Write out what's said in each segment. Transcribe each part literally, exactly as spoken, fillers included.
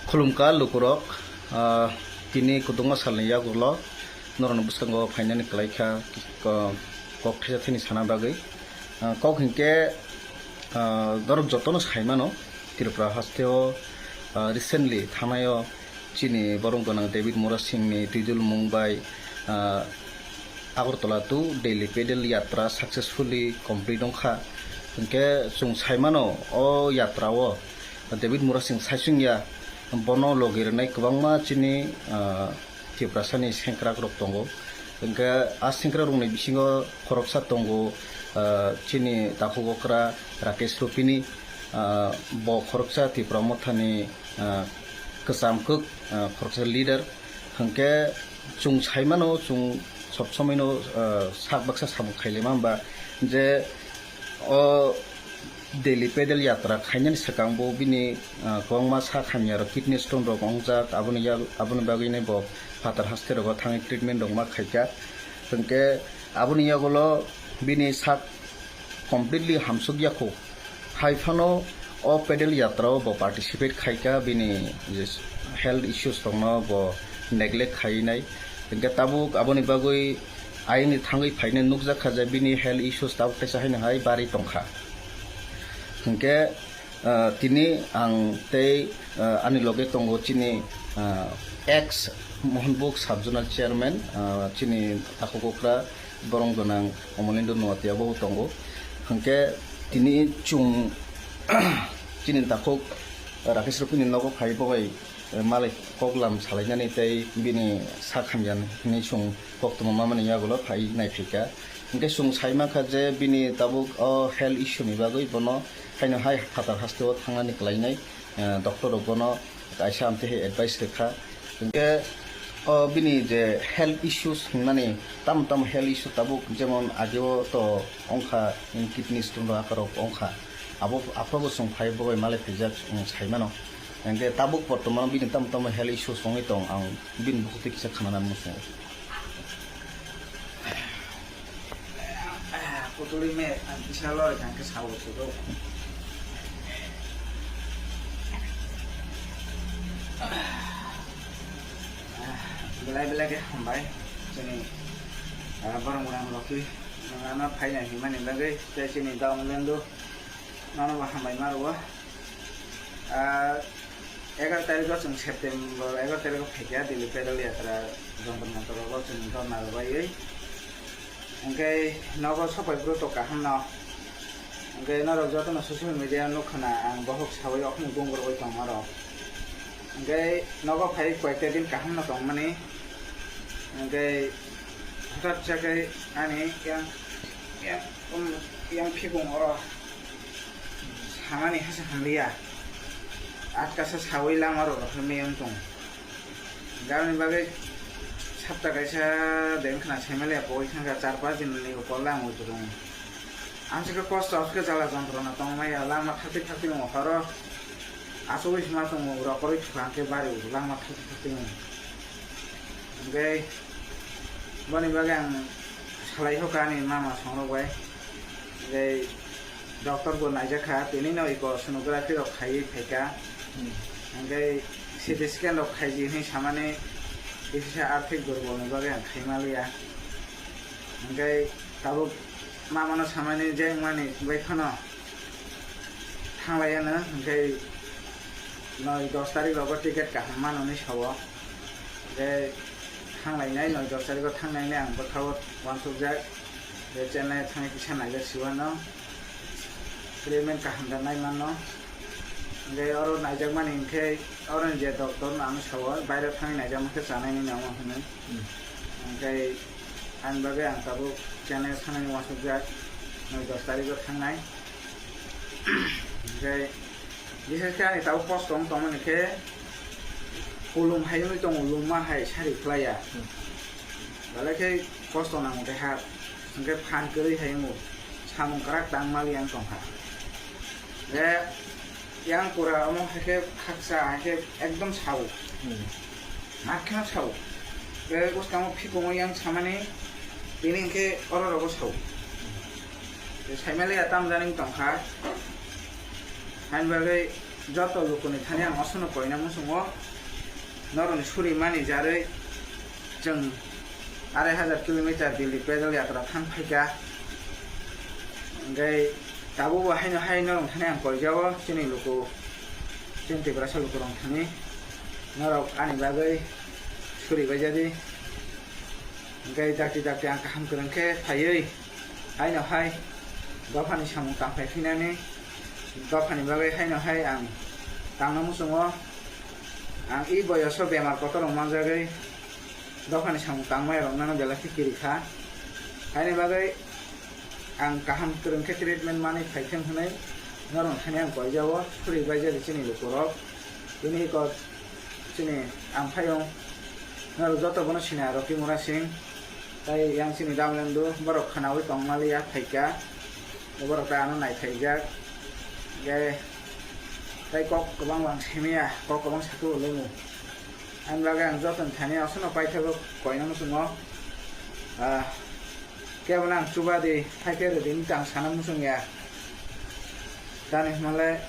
Khulumkha lukurok, ah, tini kwbangma salni yagulo norokni bwskango phainani kwlaikha, ko-, kok thaisa thani sana bagwi. Ah, kok hinkhe, ah, norok jotono saimano Tripura hasteo, ah, recently thanaio chini borok gwnang David Murasingni twijlmung bai, ah, Agartala to Delhi pedal yatra successfully complete wngkha. Hinkhe chwng saimano o yatra o David Murasing saisung ya, bono logi rwnai kwbangma chini, ah, Tiprasani sengkrakrok tongo. Hinkhe a sengkrakrokni bisingo khoroksa tongo, ah, chini takhuk okra Rakesh Rupini, ah, bo khoroksa Tipra Mothani, ah, kwcham kwk, ah, khoroksa leader. Hinkhe chwng saimano, chwng sob somoino, ah, sak baksa samung khailema hwnba je o Delhi pedal yatra khainani swkang bo bini, ah, kwbangma sak hamya rok, kidney stone rok wngjak, aboni yak-, aboni bagwino bo phatar haste rogo thangwi treatment rok ma khaikha. Hinkhe aboni yagulo bini sak completely hamsuk yakho. Hai phano o pedal yatra o bo participate khaikha, bini je health issues rokno bo neglect khainai. Hinkhe tabuk aboni bagwi aini thangwi phainai nukjakha je bini health issues tabuk teisa haino hai bari tongkha. Hinkhe, ah, tini ang tei, ah, ani loge tongo chini, ah, ex Mohanbuk sub zonal chairman, ah, chini takhuk okra borong gwnang Omolendra Nuatia bo tongo. Hinkhe tini chwng chini takhuk Rakesh Rupini nogo phai bo bai, eh, malai koklam salainani tei bini sak hamya hinwi chwng koktwma mamani yagulo phai naiphaikha. Hinkhe chwng saimankha je bini tabuk o health issue ni bagwi bono haino hai phatar hasteo thangnani kwlainai, eh, doctor rok bono kaisa amtwi hai advice rwkha. Hinkhe o bini je health issues hwnmani, tamo tamo health issue tabuk, jemon ageo to wngkha, kidney stone rok, akhorok wngkha. Abo, aphuru bo chwng phai bo bai malai phaijak, chwng saimano. Hinkhe tabuk bortomano bini tamo tamo health issues wngwi tong, ang bini bukhuk twi kisa khnana muchungo. Kutuli me ang kisa lori kang khe sawo chugo. Belai belai khe hambai chini, ah, borok rang rokhi nang ano phaina himani bagwi tei chini dong lendu nono bo hambai ma rwo. Ah, egaroh tarikh o chwng September egaroh tarikh o phaikha Delhi pedal yatra, Jantar Mantar o chwng dhorna rwbaiwi. Hwnkhe nogo sopai bwrwi to kaham no. Hwnkhe norok jotono social media o nukha na ang bohok sawi okhno gongorwi tongmarok. Hwnkhe nogo phai koyekta din kaham no tongmani. Hwnkhe hwtat sa khe ani yang, yang, um, yang phikung oro samani hasa hamliya. Atkasa sawi lama rok rok meyong tong. Gabni bagwi sapta kaisa deng khna semaliya pogwi thangkha, char pas din ni ukol lang ui tong. Amsike kosto, amsike jala jontrona tongmaya, lama thakti thakti mo horo. Asugwi sima tongo, rokorwi thwkha hwnkhe bari o, lama thakti thakti mo. Hwnkhe boni bagwi ang salai hoka ani mama songrok bai. Hwnkhe doctor bo naijakha, tini no iko sonography rok khaiwi phaikha. Hmm. Hwnkhe C T scan rok khaiji hinwi samani kisa arthik durbolni bagwi ang khaimaliya. Hwnkhe tabuk mamano samani je wngmani bai phano thanglaiya no, hwnkhe noi dos tarik rogo ticket kaham mano hinwi sao. Hwnkhe thanglainai, noi dos tarik o thangnainai ang bwkhao uansukjak. Hwnkhe Chennai thangwi kisa naijak siwano. Treatment kaham da nai mano. Hwnkhe oro naijakmani hwnkhe oro ni je doctor no ano sao, baire thangwi naijakma khe chanaini nangma hwnwi. Hmm. Hwnkhe ani bagwi ang tabuk Chennai thangnani uansukjak, noi dos tarik o thangnai. Hwnkhe bises khe ani tabuk kosto wng tongmani khe kulum hai wngwi tongo, lungma hai sari khlaiya. Hmm. Belai khe kosto nango tei ha, hwnkhe phan kwrwi hai wngo, samung kwrak tang mali ang tongkha. Je yang pura omo hai khe khaksa hai khe ekdom sao. Hmm. Mak kheno sao. Je bwskango phikungo yang samani tini hwnkhe oro rogo sao. Je saimaliya tam jani tongkha. Haini bagwi Joto lukuni thani ang osono koina muchungo, norokni suri mani jarwi chwng arai hajar kilometer Delhi pedal yatra thang phaikha. Hwnkhe tabukbo haino hai norok thani ang koijao, chini luku, chini Tiprasa lukurok thani norok ani bagwi suri baijadi. Hwnkhe dakti dakti ang kaham kwrwng khe phaiwi haino hai dophani samung tangphai phinani, dophani bagwi haino hai ang tangna muchungo. Ang e boyoso bemar kotorrok manjagwi dophani samung tangmaya roknano belai khe kiri kha. Haini bagwi ang kaham kwrwng khe treatment manwi phaithwng hwnwi norok thani ang koijao, suri baijadi chini lukurok. Bini kok chini ang phaiyung, norok joto bono sina Rocky Mura Singh, tai yang chini Damlendu, borok khwnawi tongmaliya phaikha, borok tai ano naiphaijak, hwnkhe tai kok kwbang ang simiya, kok kwbang sakhe bo lemu. Ani bagwi ang joto ni thani aswkno paithago koina muchungo. Ah, kebo no ang chubadi, hai khe rwdi hinwi ang sana muchung ya. Tani hwnle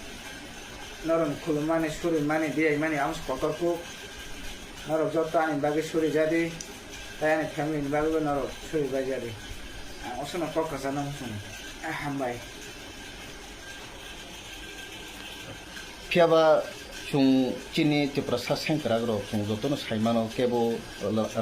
norok khulumani, surimani, diyaimani amo se kotor kuk. Norok joto ani bagwi suri jadi, tai ani family ni bagwi bo norok suri bai jadi. Ang aswkno kok kwchangno muchungo. Ah, hambai. Phiya ba chwng chini Tiprasa sengkrak rok chwng jotono sai mano, kebo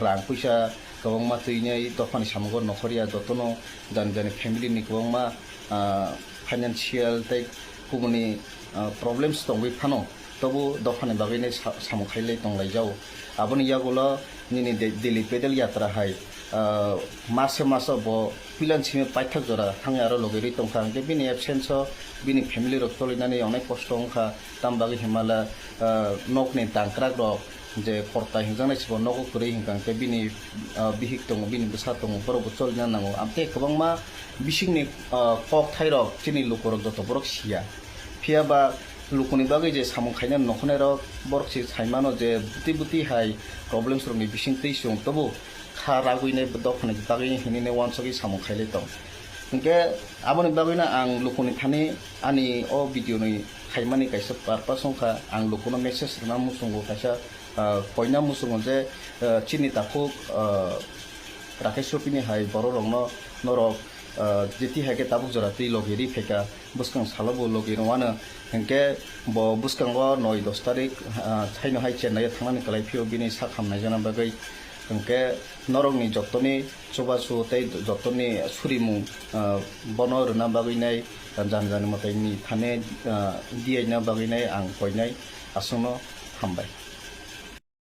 rang puisa kwbangma twinai dophani samungo nokhorya, jotono jani jani family ni kwbangma, ah, financial tei kubuni, ah, problems tongwi phano, tobo dophani bagwi nai sa-, samung khailai tonglaijao. Aboni yagulo nini de-, Delhi pedal yatra hai, ah, masa masa bo pilan simi paithak jora thangwi aro logi rwi tongkha, hwnkhe bini absence o bini family rok cholinani onek kosto wngkha. Tam bagwi hinmala, ah, nokni tangkrak rok je kortai hwnjaknai se bo nogo kwrwi hwnkha, hwnkhe bini, ah, bihik tongo, bini bwsa tongo, borok bo cholina nango. Amtwi kwbangma bisingni, ah, kok thai rok chini lukurok joto borok siya. Phiya ba lukuni bagwi je samung khaina nokhonairok borok se sai mano je buti buti hai problems rokni bisingtwi chwng tobo kha ragwi nai dophani bagwi hinwi nai uansugwi samung khailai tong. Hinkhe aboni bagwino ang lukuni thani ani o video ni khaimani kaisa purpose wngkha, ang lukuno message rwna muchungo kaisa, ah, koina muchungo je, ah, chini takhuk, ah, Rakesh Rupini hai borok rokno norok, ah, jeti hai khe tabuk jora twi logi ri phaikha, bwskang salo bo logi rwmano, hinkhe bo bwskango noi dos tarik, ah, thaino hai Chennai o thangnani kwlai phio bini sak hamnai jana bagwi, hinkhe norokni jotoni chubachu tei jotoni surimung, ah, bono rwna bagwi nai jani jani mwtaini thani, ah, diyaina bagwi nai ang koinai aswkno hambai.